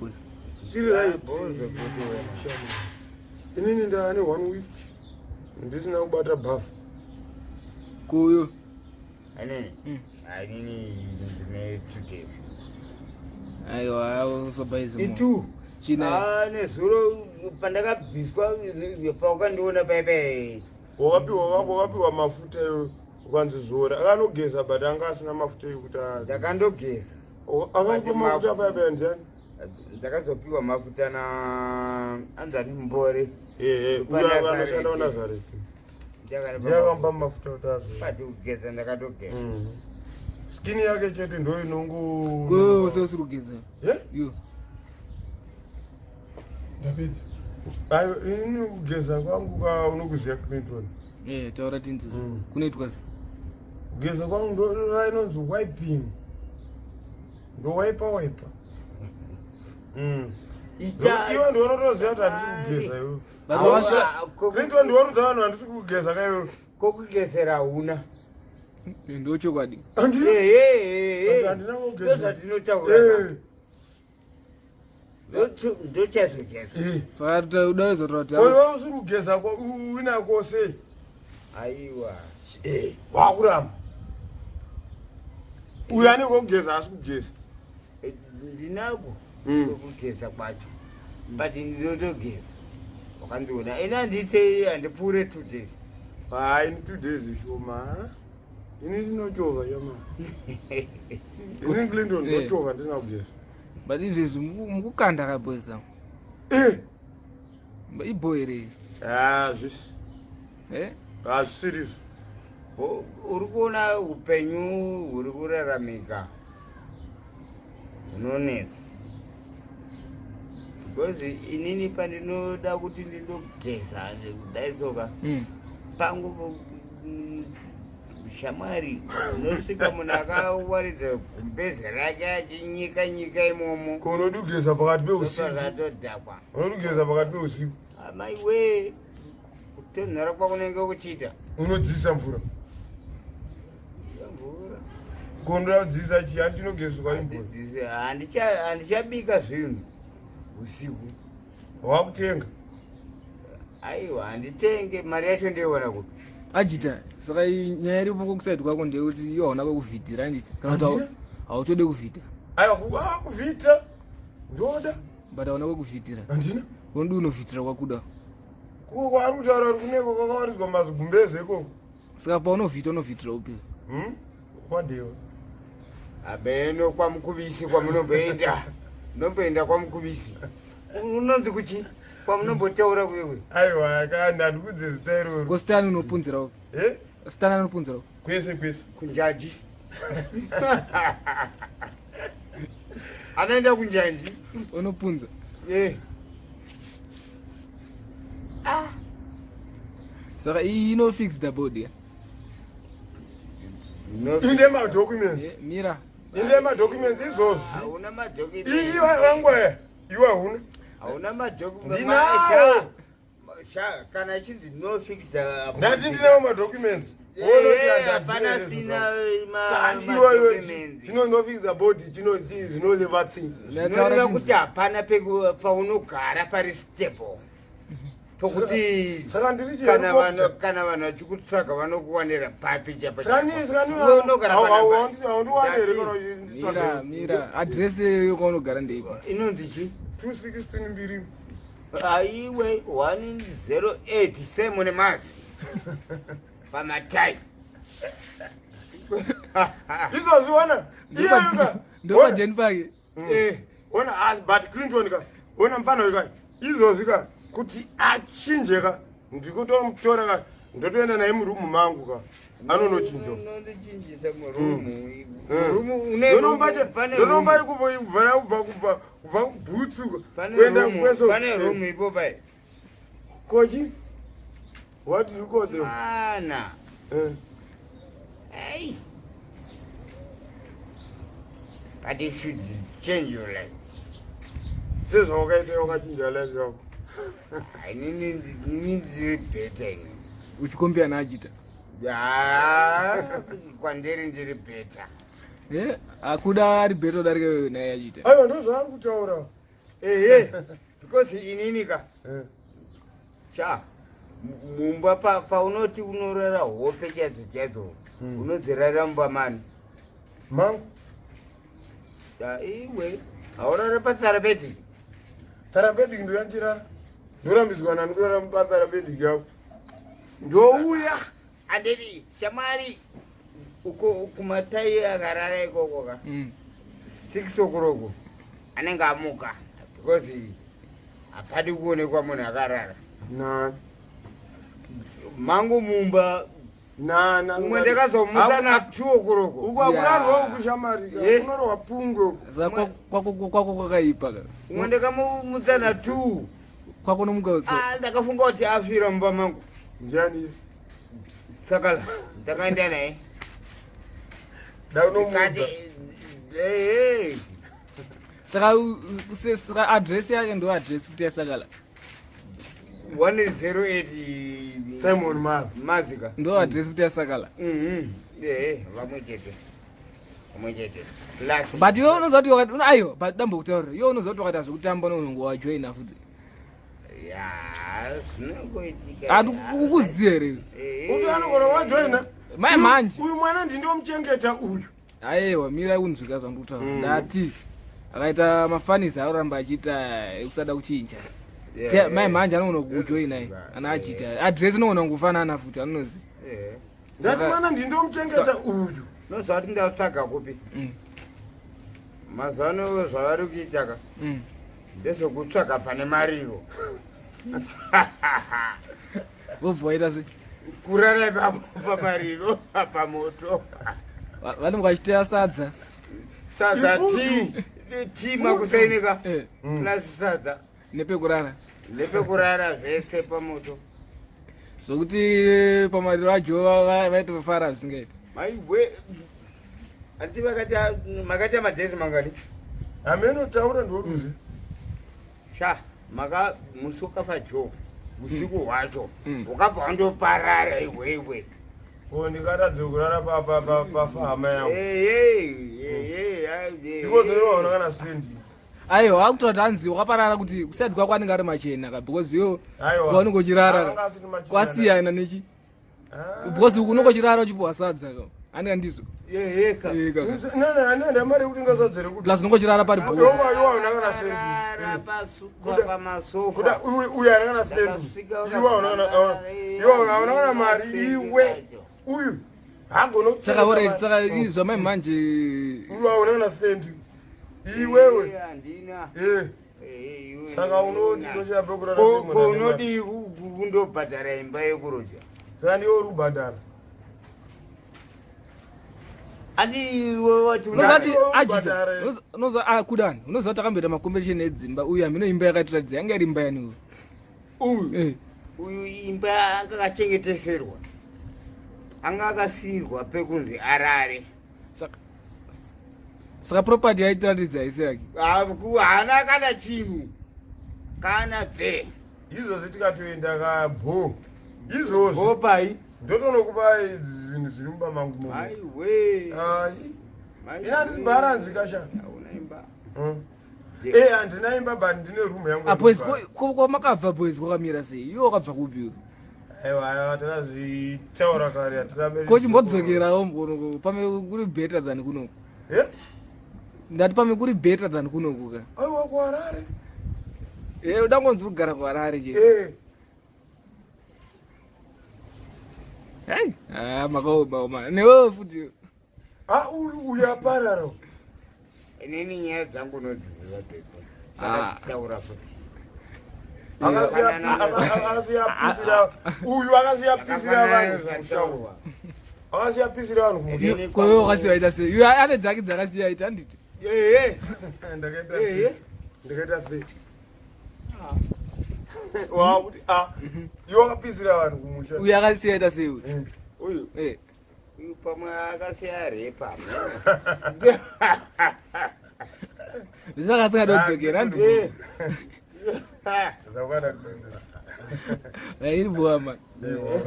boys? Tiri right. Inini ndaane one week ndisina kubata bhafu. Kuyo. Anini? Anini ndine 2 days. Aiwa, usobaiza. Itu. China. Ah, nezuro pandakabviswa, paukandiona paipai. Wakapiwa mafuta iwe, ukanzi zora. Akanogeza, but anga asina mafuta ekuti Ndakandogeza. Akakupa mafuta paya ndiani? Ndakazopiwa mafuta na anzani Mbore. Ehe, uyo anoshanda kuNazareti. Ndiye akamupa mafuta kuti azore. Pati kugeza ndakatogeza. Skin yake chete ndo inongo. Kuyo usiri kugeza. Eh? Yo. Ndapedza. Ayo, inini kugeza kwangu ka unokuziya, Clinton. Eh, taura tinzi. Kunoitwa sei? Kugeza kwangu ndo inonzi wiping. Ndo waipa waipa. Iwe ndiwe unotoziva kuti handisi kugeza iwe. But washa Clinton, ndiwe urudza vanhu handisi kugeza ka iwe. Kokugezera hauna. Ndo chokwadi. Handina. Handina kugeza. Ndozvatinotaura. Ndo chaizvo chaizvo. Saka udazotaura kuti Koiwe usiri kugeza uinako sei? Aiwa. Wakuramba. Uyu ane kokugeza asi kugeza. Ndinako kokugeza kwacho, but ndinotogeza, wakandiona ini handitei, handipfuure 2 days. Hai, ni 2 days shoma. Ini ndinochovha chama. Ini Clinton ndochovha ndisina kugeza. But izvezvi mukukanda ka, boys. Ibo here? Ah, zvisi. Eh? Hazvisirizvo. Uri kuona upenyu huri kuraramika hunonetsa, because inini pandinoda kuti ndindogeza kudai soka, pangu shamwari, unosvika munhu akawaridza gumbeze rake achinyika nyika imomo. Ko unodi kugeza pakati peusiku? Zvakatodhakwa. Unodi kugeza pakati peusiku? Amaiwe, kutonhora kwakunenge kuchiita. Unodziisa mvura? Mvura. Ko unoda kudziisa chii? Handi chinogezwa imvura. Handichabika zvinhu usiku. Wakutenga? Aiwa, handitenge, mari yacho ndoiwana kupi? Ajita, saka nyaya iripo kokuside kwako ndeyekuti iwe hauna kwekuvhitira, handiti? Kana kuti Handina. Hautode kuvhita? Aiwa, kuvhita ndoda. But hauna kwekuvhitira. Handina. Unodi unovhitira kwakuda. Kuko kwaari kutaura kuti kuneko kwakawaridzwa mazigumbeze ikoko. Saka paunovhita unovhitira upi? Hmm? Kwadewa. Abeno kwamukuvisi kwamunomboenda, munomboenda kwamukuvisi unonzi kuchi kwamunombotaura kuyewe. Aiwa, kana handikudze zita iroro. Kostani unopunzira upi? Eh? Stani anopunzira upi? Kwese kwese. Kunjanji, anoenda kunjanji. Unopunza. Eh. Saka iyi ino fix the body. Inde madocuments. Eh, mira. Inde madocuments izvozvi. Hauna madocuments. Iwe wangwe, iwe hauna. Hauna madocuments. Ndinawo. Kana ichinzi no fixed. Ndati ndinawo madocuments. Hapana sina. Iwewe chinonofixa body chino zvinoreva thing. Zvinoreva kuti hapana paunogara pari stable pokuti Saka ndiri kana vanhu kana vanhu vachikutsvaga vanokuwanira papi chapa? Saka haundiwanere kana Mira, mira, address yekwaunogara ndeipi? Inonzi chi? 216 mbiri. Aiwe, 108 Semune Masi pamatai. Izvozvi ona iyeyoka. Ndopadeni pake. Ona, ah, but Clinton ka, ona mufana weka izvozvi ka, kuti achinje ka, ndikutomutora ka, ndotoenda naye murumu mangu ka, anonochinja. Unondichinjisa murumu? Ndonomba kubva kubva kubva kubhutsu Pane kuenda rumu kweso. Pane rumu ipo pai. Kochi, what do you call them? Ana. Eh. Hey. But it should change your life. Sezvawakaita, wakachinja life yako. Inini ndiri better ini. Uchikombea naajita. Ah, kwandiri ndiri better. Eh, akuda ari better kudarika iwewe naye achita. Aiwa, ndo zvaari kutaura. Ehe, because inini ka Eh. cha mumba paunoti unorara hope chaidzo chaidzo, unodzirara mumba mani? Mangu. Iwe haurare patherapeutic? Therapeutic ndoyanchirara, ndorambidzwa nani kurara patherapeutic yavo? Ndouya. Andedi shamwari, uko kumatai akarara ikoko ka, 6 o'clock anenge amuka because hapadi kuonekwa munhu akarara. Nani? Mangu mumba. Nana. Umwe ndakazomutsa na 2 o'clock. Uku akurarwa uku, shamari. Kunorohwa pungwe uku. Saka kwako kwakaipa ka. Umwe ndakamumutsa na 2. Kwako nomuka. Ah, ndakafunga kuti afira mumba mangu. Ndiani? Sakala ndakaenda naye. Daunomudza. Ndikati, "Eh, Saka saka address yake ndo address futi yaSakala? 108. Simon Mavi. Mazika. Ndo address futi yaSakala? Mhm. Eh, vamwe chete, vamwe chete plus. But iwe unoziva kuti aiwa, but dambokutaurira, iwe unoziva kuti wakaita zvekutamba nounongo wajoina futi. Ya, zvinongoitika. Hati ukuziva here? Uyu anogona wajoina. Mai manje. Uyu mwana ndindomuchengeta uyu. Aiwa, mira kunzwika zvandikutaura. Ndati akaita mafanisi anoramba achiita ekusada kuchinja. Mai manje anogona kujoina ana achiita address inogona kungofanana futi, anozi. Ndati mwana ndindomuchengeta uyu. Noziva kuti ndatsvaga kupi? Mazuva ano zvavari kuita ka, ndezvekutsvaga pane mariro. Vobva waita sei? Kurara ipapo pamariro, pamoto. Vanenge vachiteya sadza. Sadza. Ifudu. Tii makusainika. Plus sadza. Nepekurara. Nepekurara, zvese pamoto. Zvokuti pamariro ajo vaitofara zvisingaiti. Maiwe, andi vakati makaita madhezi mangani? Hameno, taura ndoruze. Sha, maka musi wakafa Joe, usiku hwacho ukabva wandoparara iwewe. Ko ndingatadze kurara pafa hama yangu? Ikodzero waona kana sendi. Aiwa, akutora kuti hanzi wakaparara kuti kusati kwako anenge ari machena ka, because iwo Aiwa. kwaunenge uchirara Anga asiri machena. kwasiyana nechi Ah. because uku unenge uchirara uchipuwa sadza ka, anenge ndizvo. Yeheka. Eh, kaka. Nenda mari yekuti ngasadzere kuti Plus unenge uchirara pari bho. Iwo hauna kana sendi. Pamasofa. Kuda uyu haana kana sendi. Iwe hauna kana, iwe hauna kana mari iwe. Uyu hagona. Saka ore, saka zvamai manje. Uyu hauna kana sendi iwewe. Handina. Eh, saka unoti ndochaya pekurara. Ko unodii kundobhadhara imba yekuroja? Saka ndiwe uri kubhadhara. Andi iwe wachi. Unozati Iwe ajita ubhadhare. unoza kudani, unoziva kuti takamboita macompetition edzimba, uyu hamino imba yakatiratidza yanga iri imba yani uyu? Uyu? Eh. Uyu imba anga akachengeteserwa, anga akasiyirwa pekunzi arare. Saka property yaitiratidza isi yake? Haana kana chinhu, kana dze. Izvozvi tikatoenda kabho izvozvi, Bopai. ndotonokupai zvinhu zviri mumba mangu muno. Aiwe. Ai, ina handisi bharanzi kasha. Hauna imba. Eh, handina imba, but ndine room yangu. Ah, boys, kwamakabva boys kwakamira sei? Iwe wakabva kupi? Aiwa, aiwa, takazvitaura kare, hatirambe. Kochimbodzokerawo mbono, pame kuri better than kunoku. Eh? Ndati pame kuri better than kunoku ka. Aiwa, kuHarare. Eh, udangonzi kugara kuHarare chete. Eh. Hai, ah, makaoma newewe futi. Ah, uyu uyu aparara. Inini nyaya dzangu unodziziva dzese. Ah. Taura futi. Akasiya pisira uyu, akasiya pisira vanhu kumusha uyu. Akasiya pisira vanhu kumusha. Koiwe wakasiya ita sei? Iwe ane dzake dzakasiya ita, handiti? Ehe. Ndakaita Ehe. Ndakaita sei wakuti a iwe wakapisira vanhu kumusha. Uyu akasiya ita sei uyu? Uyu? Eh. Uyu pamwe akasiya repa. Zvisaka asingada kudzokera, handiti? Zvakwana. Iri bwama. Iwo.